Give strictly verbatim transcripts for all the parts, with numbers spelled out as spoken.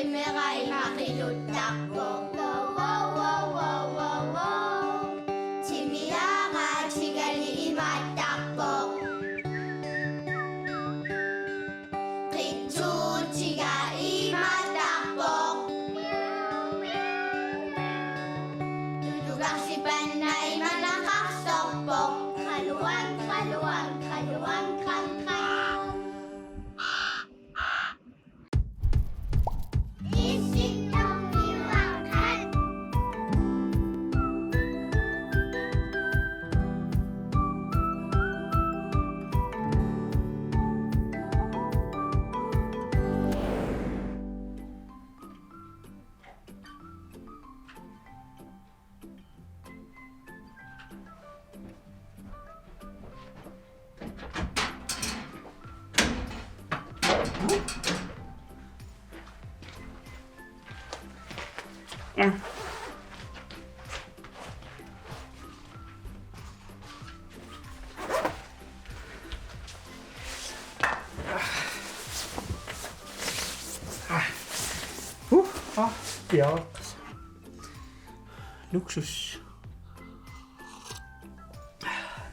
Timera ima qiluttarpoq. Wow, wow, wow, wow, wow, wow. Timiara tigali imaattarpoq. Qitsuutiga imaattarpoq. Tulukarsipanna imanaqarsorpoq. Qaluan, qaluan, qaluan, qan, qan. Uh, ah, ja. Luksus.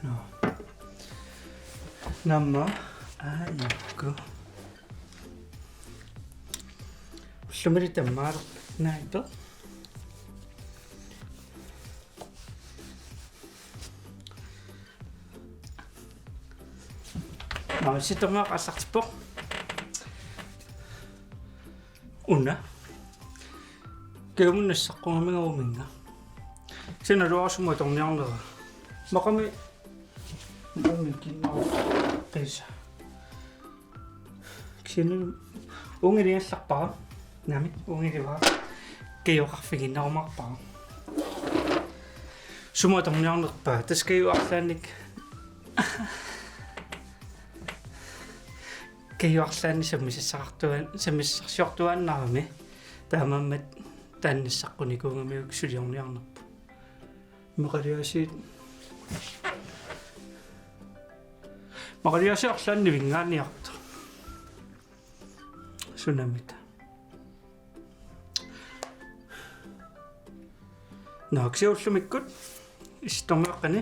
Nå. Namma. Aa, jukku. Ullumi tammaaraq naipe. Nå, sitamaaq aallartippoq. Una. Kajumut nassaqqugamiga uuminnga. Sinaluarsumu atorniarnera. Maqami. Maqami kinnaaqisa. Kisianni uunga iligallarpara. Naamik, uunga ilivara. Kajuqarfiginnarumaarpara. Sumut atorniarnerpaa. Tassa kaju arlaannik. Kaju arlaannik sammisassaqartuaan-, sammisassarsiortuaannarami. Taamaammat taanna nassaqqunikuugamiuk suliorniarnerput. Maqaliaasiit. Maqaliaasiit arlaannik nivinngaanniartoq. Sunamita. Nå, kisianni ullumikkut. Issittormiuaqqani.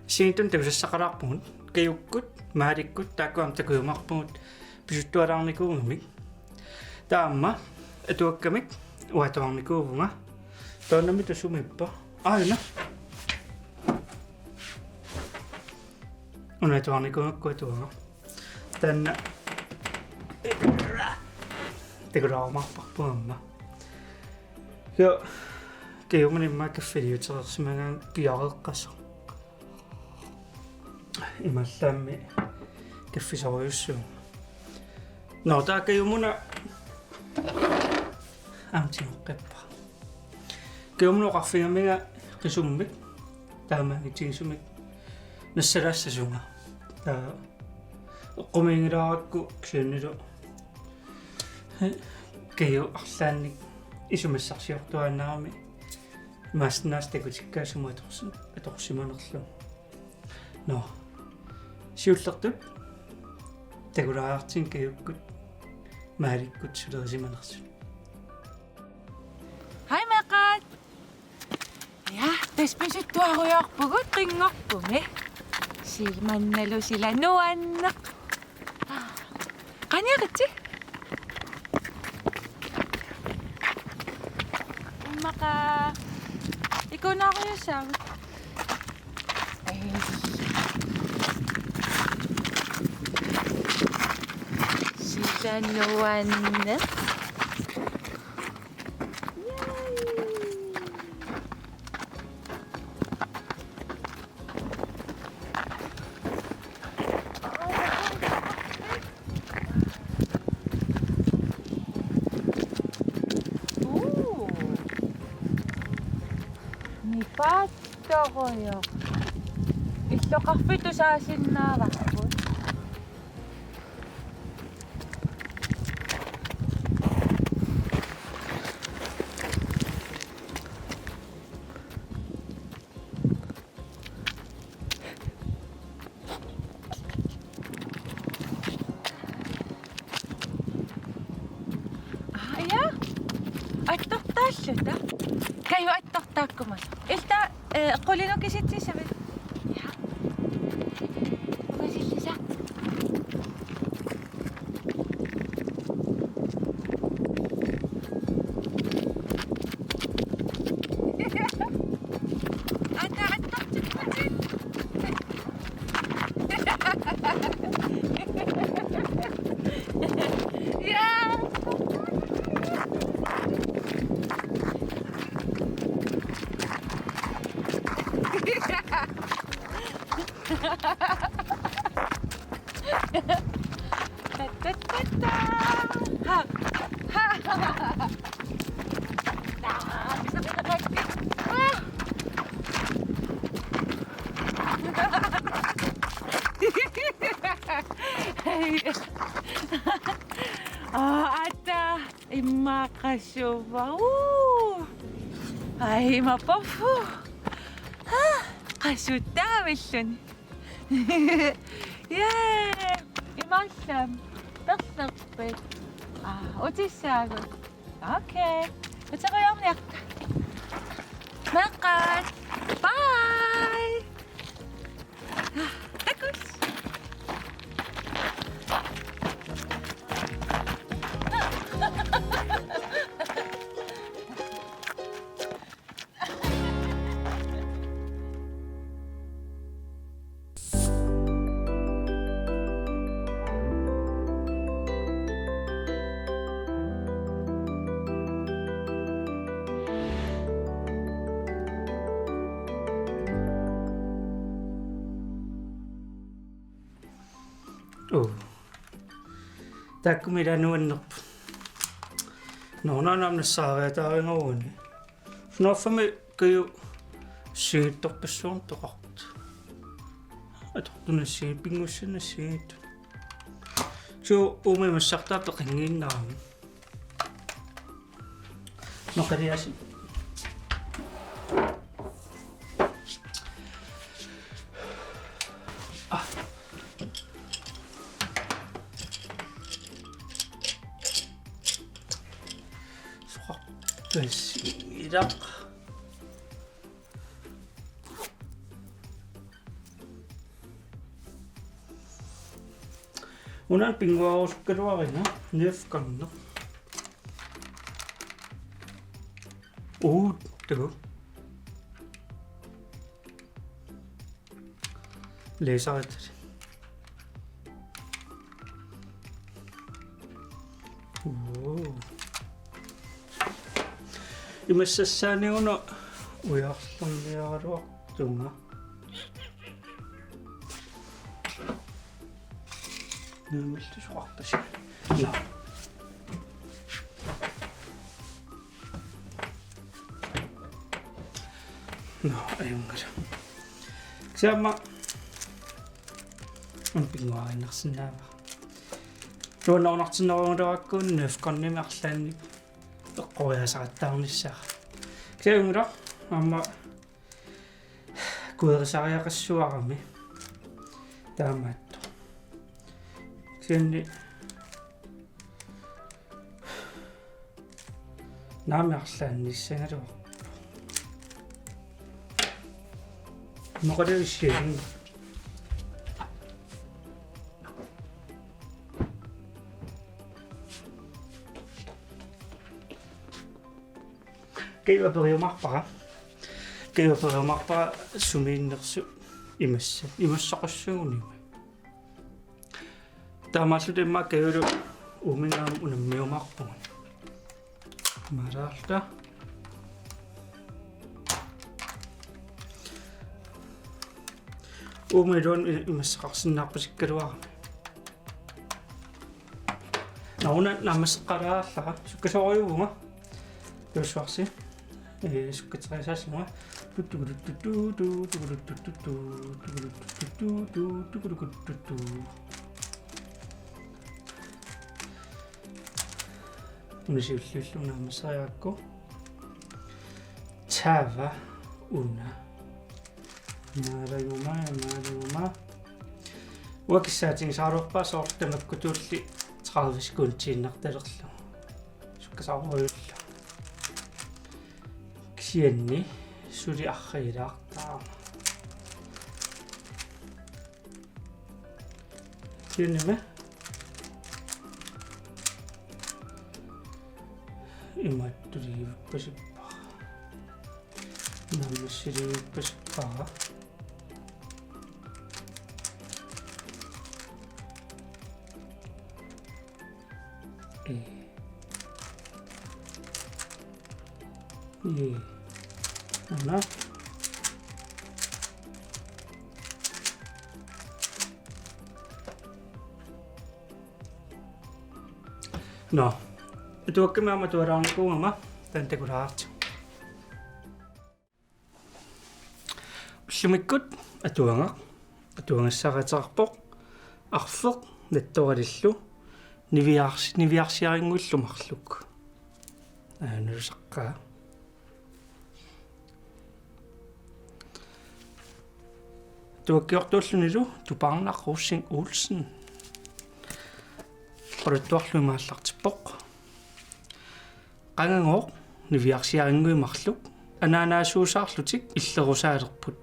Assigiinngitsunik takusassaqalaarpugut. Kajukkut, maalikkut, taakku aamma takujumaarpagut. Pisuttualaarnikuugamik. Taava aamma atuakkamik uanga atuarnikuuvunga. Taannami tassa sumiippa. Aana. Una atuarnikuugakku atuanga. Taanna. Takulaarumaarparput aamma. Joo. Kajumuna immaqa kaffiliutereersimagaanni piareeqqasoq. Imaallaammi kaffisorujussuuvunga. Nå, taava kajumuna aamma tigoqqippara. Kajumuna oqarfigamiga qisummik, taamaanngitsigisumik nassalaassasunga. Taava eqqumiigilaarakku kisiannili kaju arlaannik isumassarsiortuaannarami. Imaassinnaavoq takutikkaa sumut atorsi-, atorsimanerlugu. Nå. Siullertut takulaariartigu kajukkut maalikkut sulerisimanersut. Hej, meeqqat. Ja, tassa pisuttuarujoorpugut Qinngorpumi. Simannalu sila nuanneq. Qaniaritsi? Immaqa ikunaarujussuaq. Sila nuanneq. Uu. Nipaattorujoq. Illoqarfik tusaasinnaavarput. Aa, ja. Ilta. Kaju attartaakkumasoq. Ilta, eh, qulinukisitsissavit. Ja. Uqasillisa. Ata attartipputit. Ja. Ta, ta, ta, ta. Ha. Ha. Aa, ata, immaqa qasuva. Uu. Ai, ima poffu. Ha, qasuttaavilluni. Yay! Imaallaat. Perlerpit. Aa, utissaagut. Okay. Uterujarniarta. Meeqqat. Bye. Takuss. Uu. Taakku ila nuannerput. Nå, nå, nå, men så er der en ordning. Nå, for mig kan jo sige, der person, der godt. At du når sige, bingo, sådan at sige. Så, om jeg må sagt, der er ingen navn. Nå, kan det, jeg sige? Ah. Soqarpassi ilaq. Una pinnguarusukkaluarina nerfkorneq. Uu, takuuk. Læserit. Wow. Imassassaaniuna ujarlerniaraluartunga. Nuumillu soqarpassi. Nå. Nå, ajunngilaq. Kisianni aamma pinnguarinnarsinnaavara. Nuannaarunartinnerugaluarakku nerfkornimi arlaannik eqqoriaasaqattaarnissara. Kisianni aamma kuerisariaqassuarami taamaattoq. Kisianni naamik arlaannissagaluarpoq. Noqalivissiarin. Kaju aperiumaarpara. Kaju aperiumaarpara sumiinnersut imassa-, imassaqassuunimi. Taamaalluta immaqa Kajulu uuminnga unammiumaarpugut. Imaalaarluta. Uumi iluani i-, imassaqarsinnaarpasikkaluarami. Nå, una naammasseqqalaarlara, sukkasoorujussuuvunga. Tuussuarsi. Ee, sukkateriasaassunga. Tuttukututtu, tuttukututtu, tuttukututtu. Una siulliullugu naammasseriarakku. Taava una. Maalaguma, maalaguma. Uanga kissaatigisaraluarpara soorlu tamakkutulli tredive sekundsiinnartalerlugu. Sukkasoorujussuullugu. Kisianni suli arriilaartaarama. Kisiannimi imaattuliivippasippara. Naammassiliivippasippara. Ee. Ee. Una. Nå. Atuakkami aamma atualaarnikuugama taanna takulaartigu. Ullumikkut atuagaq atuagassaqateqarpoq, arfeq nattoralillu niviars-, niviarsiarinnguillu marluk. Aa, nuusaqqaa. Atuakkiortuullunilu Tupaarnaq Rosing Olsen. Oqaluttuarlu imaallartippoq. Qangagooq niviarsiarinnguit marluk anaanaasuusaarlutik illerusaalerput.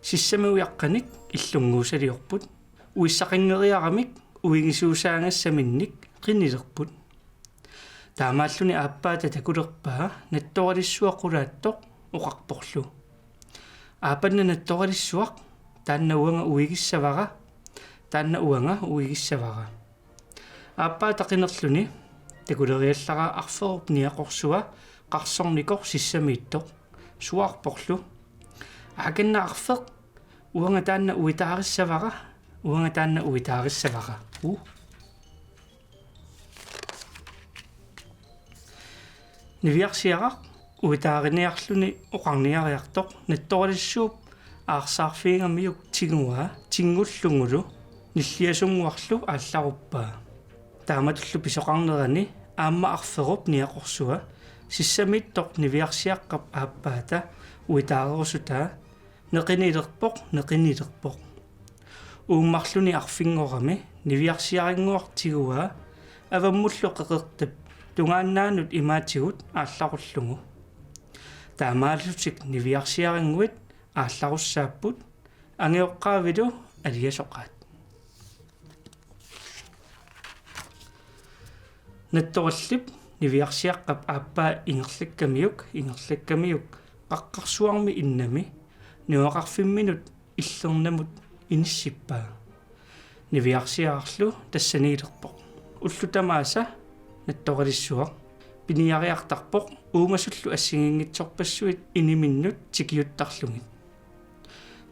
Sissami ujaqqanik illunnguusaliorput. Uissaqanngeriaramik uigisuusaagassaminnik qinilerput. Taamaalluni aappaata takulerpaa nattoralissuaq qulaattoq oqarporlu: Aapanna nattoralissuaq, taanna uanga uigissavara, taanna uanga uigissavara. Aappaata qinerluni takuleriallaraa arferup niaqorsua qarsornikoq sissamiittoq. Suaarporlu: Aakanna arfeq, uanga taanna uitaarissavara, uanga taanna uitaarissavara. Uh. Niviarsiaraq uitaariniarluni oqarniariartoq nattoralissuup aarsaarfigigamiuk tiguaa tingullugulu nilliasunnguarlu aallaruppaa. Taamatullu pisoqarnerani aamma arferup niaqorsua sissamiittoq niviarsiaqqap aappaata uitaarerusutaa: Neqinilerpoq, neqinilerpoq. Uummarluni arfinngorami niviarsiarinnguaq tiguaa avammullu qeqertap tungaannaanut imaatigut aallarullugu. Taamaallutik niviarsiarinnguit aallarussaapput, angajoqqaavilu aliasoqaat. Nattorallip niviarsiaqqap aappaa ingerlakkamiuk, ingerlakkamiuk qaqqarsuarmi innami nunaqarfimminut illernamut inissippaa. Niviarsiararlu tassaniilerpoq. Ullut tamaasa nattoralissuaq piniariartarpoq uumasullu assigiinngitsorpassuit iniminnut tikiuttarlugit.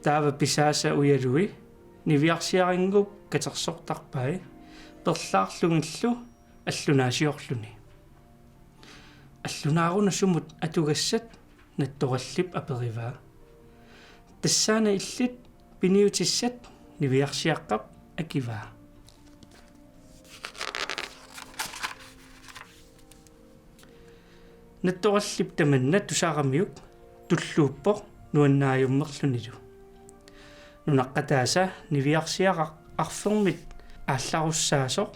Taava pisaasa ujalui niviarsiarinnguup katersortarpai perlaarlugillu allunaasiorluni. Allunaaruna sumut atugassat? Nattorallip aperivaa. Tassaana illit piniutissat, niviarsiaqqap akivaa. Nattorallip tamanna tusaramiuk tulluuppoq nuannaajummerlunilu. Nunaqqataasa niviarsiaraq arfermit aallarussaasoq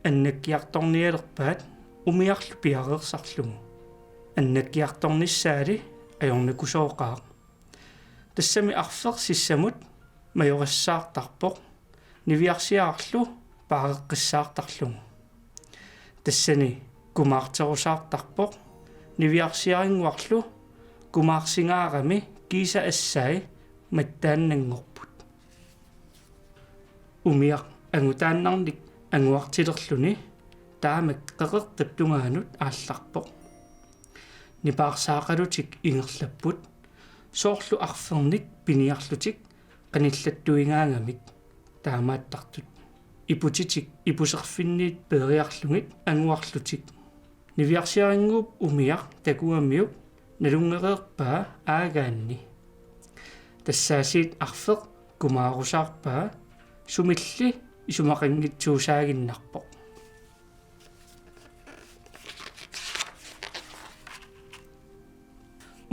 annakkiartornialerpaat umiarlu piareersarlugu. Annakkiartornissaali ajornakusooqaaq. Tassami arfeq sissamut majorissaartarpoq niviarsiararlu paareqqissaartarlugu. Tassani kumaarterusaartarpoq niviarsiarinnguarlu kumaarsingaarami kiisa assai mattaannanngorput. Umiaq angutaannarnik anguartilerluni taamak qeqertap tungaanut aallarpoq. Nipaarsaaqalutik ingerlapput, soorlu arfernik piniarlutik qanillattuigaangamik taamaattartut. Iputitik ipuserfinniit peeriarlugit anguarlutik. Niviarsiarinnguup umiaq takugamiuk nalunngereerpaa aagaanni. Tassaasiit arfeq kumaarusaarpaa sumilli isumaqanngitsuusaaginnarpoq.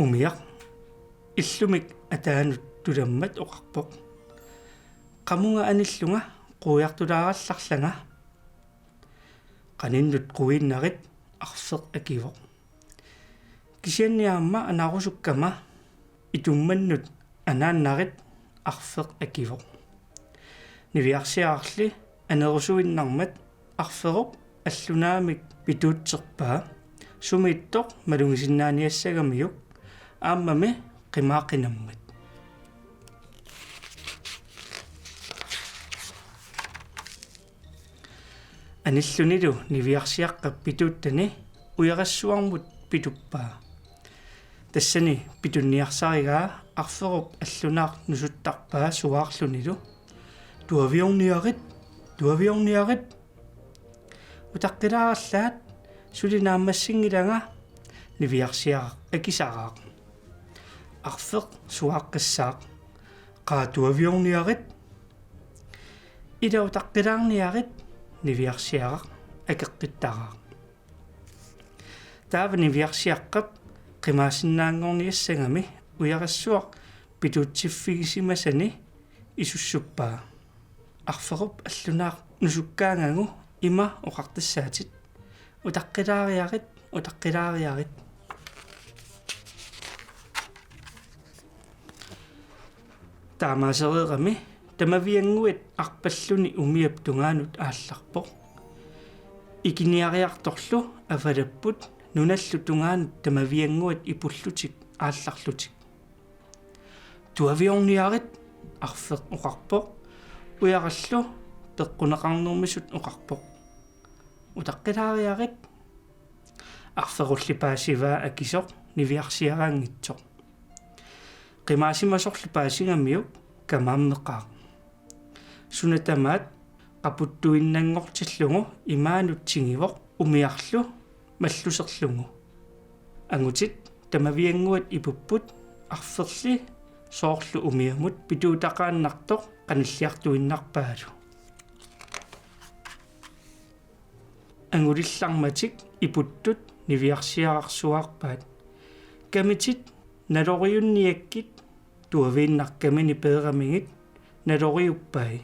Umiaq illumik ataanut tulammat oqarpoq: Qamunga anillunga quiartulaarallarlanga. Qaninnut quiinnarit, arfeq akivoq. Kisianni aamma anaarusukkama itummannut anaannarit arfeq akivoq. Niviarsiararli anerusuinnarmat arferup allunaamik pituutserpaa sumiittoq malugisinnaaniassagamiuk aammami qimaaqinammat. Anillunilu niviarsiaqqap pituuttani ujarassuarmut pituppaa. Tassani pitunniarsarigaa arferup allunaaq nusuttarpaa suaarlunilu: Tuaviorniarit, tuaviorniarit. Utaqqilaarallaat, suli naammassinngilanga. Niviarsiaraq akisaraaq. Arfeq suaaqqissaaq: Qaa tuaviorniarit. Ila utaqqilaarniarit, niviarsiaraq akeqqittaraaq. Taava niviarsiaqqap qimaasinnaanngorniassagami ujarassuaq pituutsiffigisimasani isussuppaa. Arferup allunaaq nusukkaangagu ima oqartassaatit: Utaqqilaariarit, utaqqilaariarit. Taamaasereerami tamaviannguit arpalluni umiap tungaanut aallarpoq. Ikiniariartorlu avalapput nunallu tungaanut tamaviannguit ipullutik aallarlutik. Tuaviorniarit, arfeq oqarpoq. Ujarallu peqquneqarnermisut oqarpoq: Utaqqilaariarit. Arferulli paasivaa akisoq niviarsiaraanngitsoq. Qimaasimasorlu paasigamiuk kamaammeqaaq. Suna tamaat qaputtuinnanngortillugu imaanut tigivoq umiarlu malluserlugu. Angutit tamaviannguit ipupput, arferli soorlu umiamut pituutaqaannartoq qanilliartuinnarpaalu. Angulillarmatik iputtut niviarsiaraq suaarpaat: Kamitit naloriunniakkit. Tuaviinnaq kamini peeramigit naloriuppai.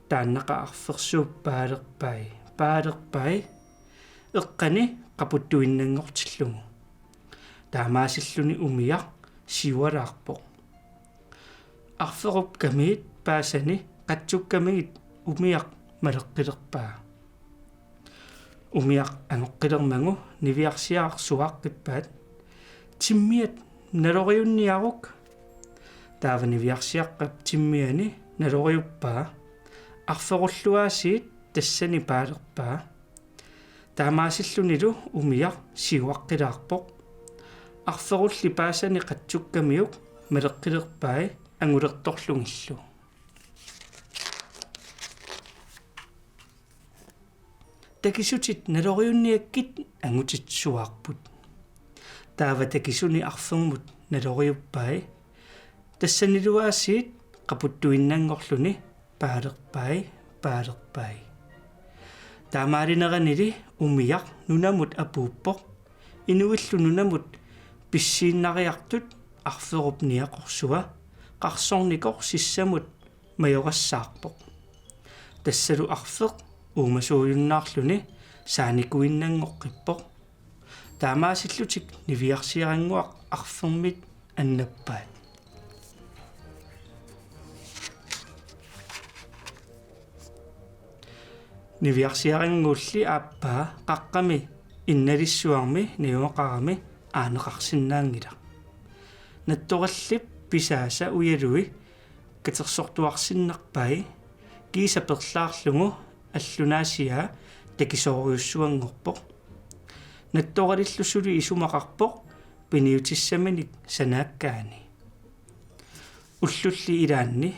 Taannaqa arfersuup paalerpai, paalerpai eqqani qaputtuinnanngortillugu. Taamaasilluni umiaq siualaarpoq. Arferup kamiit paasani qatsukkamigit umiaq maleqqilerpaa. Umiaq angoqqilermagu niviarsiaraq suaaqqippaat: Timmiat naloriunniaruk. Taava niviarsiaqqap timmiani naloriuppaa. Arferullu aasiit tassani paalerpaa. Taamaasillunilu umiaq siuaqqilaarpoq. Arferulli paasani qatsukkamiuk maleqqilerpai angulertorlugillu. Takisutit naloriunniakkit, angutit suaarput. Taava takisuni arfermut naloriuppai. Tassanilu aasiit qaputtuinnanngorluni paalerpai, paalerpai. Taamaalineranili umiaq nunamut apuuppoq. Inuillu nunamut pissiinnariartut arferup niaqorsua qarsornikoq sissamut majorassaarpoq. Tassalu arfeq uumasuujunnaarluni saanikuinnanngoqqippoq. Taamaasillutik niviarsiarannguaq arfermit annappaat. Niviarsiarannguulli aappaa qaqqami innalissuarmi najugaqarami aaneqarsinnaanngilaq. Nattorallip pisaasa ujalui katersortuarsinnarpai kiisa perlaarlugu allunaasiaa takisoorujussuanngorpoq. Nattoralillu suli isumaqarpoq piniutissaminik sanaakkaani. Ullulli ilaanni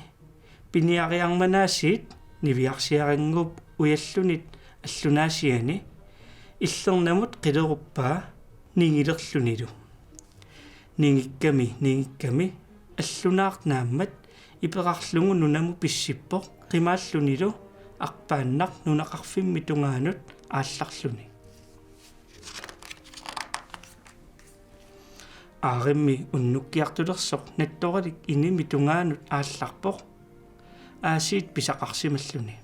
piniariarmanaasiit niviarsiarannguup ujallunit allunaasiani illernamut qileruppaa ningilerlunilu. Ningikkami, ningikkami allunaaq naammat iperarlugu nunamut pissippoq qimaallunilu arpaannaq nunaqarfimmi tungaanut aallarluni. Aarimmi unnukkiartulersoq nattoralik inimi tungaanut aallarpoq aasiit pisaqarsimalluni.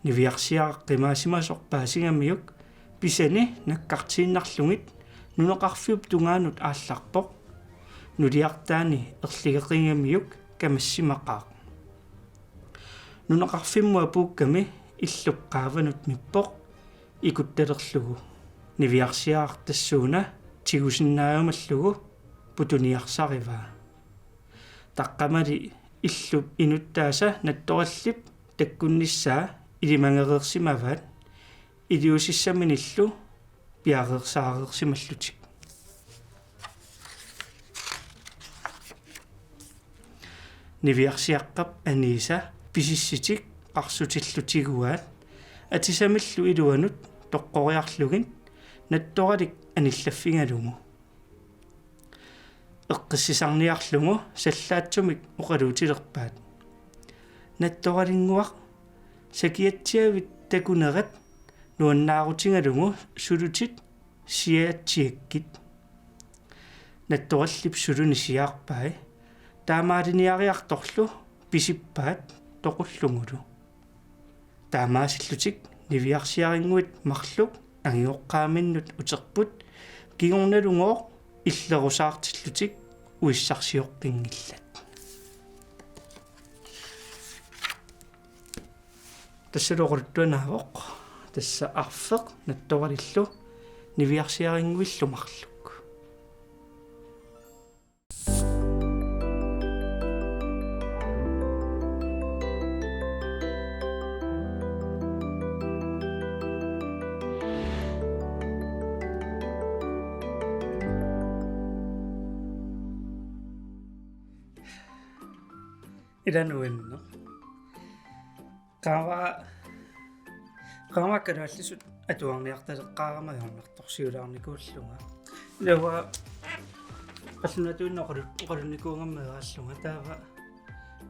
Niviarsiaraq qimaasimasoq paasigamiuk pisani nakkartiinnarlugit Nunaqarfiup tungaanut aallarpoq. Nuliartaani erligeqigamiuk kamassimaqaaq. Nunaqarfimmut apuukkami illup qaavanut mippoq ikuttalerlugu. Niviarsiaraq tassuuna tigusinnaajumallugu putuniarsarivaa. Taqqamali illup inuttaasa Nattorallip takkunnissaa ilimagereersimavaat iliuusissaminillu piareersaareersimallutik. Niviarsiaqqap aniisa pisissitik qarsutillu tiguaat atisamillu iluanut toqqoriarlugit Nattoralik anillaffigalugu. Eqqissisarniarlugu sallaatsumik oqaluutilerpaat: Nattoralinnguaq, sakiatsiavit takunerat nuannaarutigalugu sulutit siatsiakkit. Nattorallip suluni siaarpai. Taamaaliniariartorlu pisippaat toqullugulu. Taamaasillutik niviarsiarinnguit marluk angigoqqaaminnut uterput, kingornalugooq illerusaartillutik uissarsioqqinngillat. Tassalu oqaluttuanaavoq. Tassa arfeq Nattoralillu niviarsiarinnguillu marluk. Ila nuanneq. Qaava, qaava kalaallisut atuarniartaleqqaarama ajornartorsiulaarnikuullunga. Ilaa qallunaatuinnaq oqalu-, oqalunnikuugama meeraallunga, taava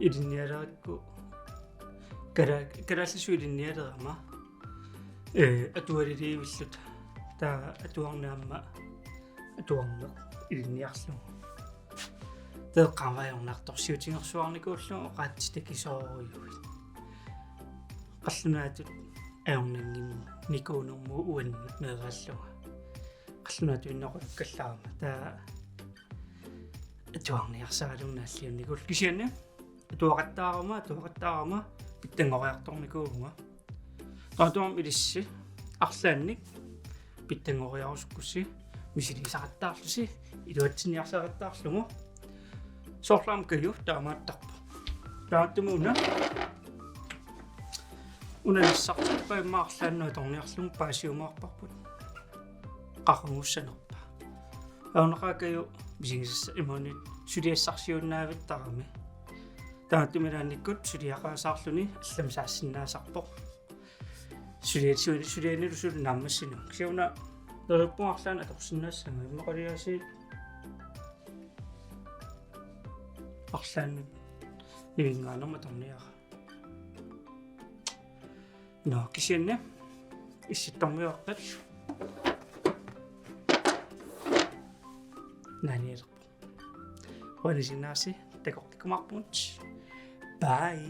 ilinnialerakku kala-, kalaallisut ilinnialerama, ee, atualiliivilluta. Taava atuarneq aamma atuarneq ilinniarlugu. Taava qaava ajornartorsiutigersuarnikuullunga oqaatsit takisoorujuit. Qallunaatut ajornannginnikuunermut uannut meeraallunga. Qallunaatuinnaq oqalukkallarama. Taava atuarniarsaralugu naalliunnikuullunga. Kisianni atuaqattaarama, atuaqattaarama pitsanngoriartornikuuvunga. Taava aamma ilissi arlaannik pitsanngoriarusukkussi misiliisaqattaarlusi iluatsinniarsaqattaarlugu. Soorlu aamma Kaju taamaattarpoq. Taamaattumik una, una nassartippai immaqa arlaannut atorniarlugu paasiumaarparput. Qaqugussanerpa. Aunaqaakaju misigisassaq imaluunniit suliassarsiuinnaavittarami. Taamaattumik ilaannikkut suliaqasaarluni allamik saassinnaasarpoq. Sulia-, su-, sulianilu suli naammassineq. Kisianni una neriuppunga arlaannik atorsinnaassagama immaqaliaasiit arlaannut nivinngaanermut atorniara. Nå, kisianni issittormiuaqqat naanialerpoq. Qujanaq isiginnaarassi, takoqqikkumaarpugut. Bye.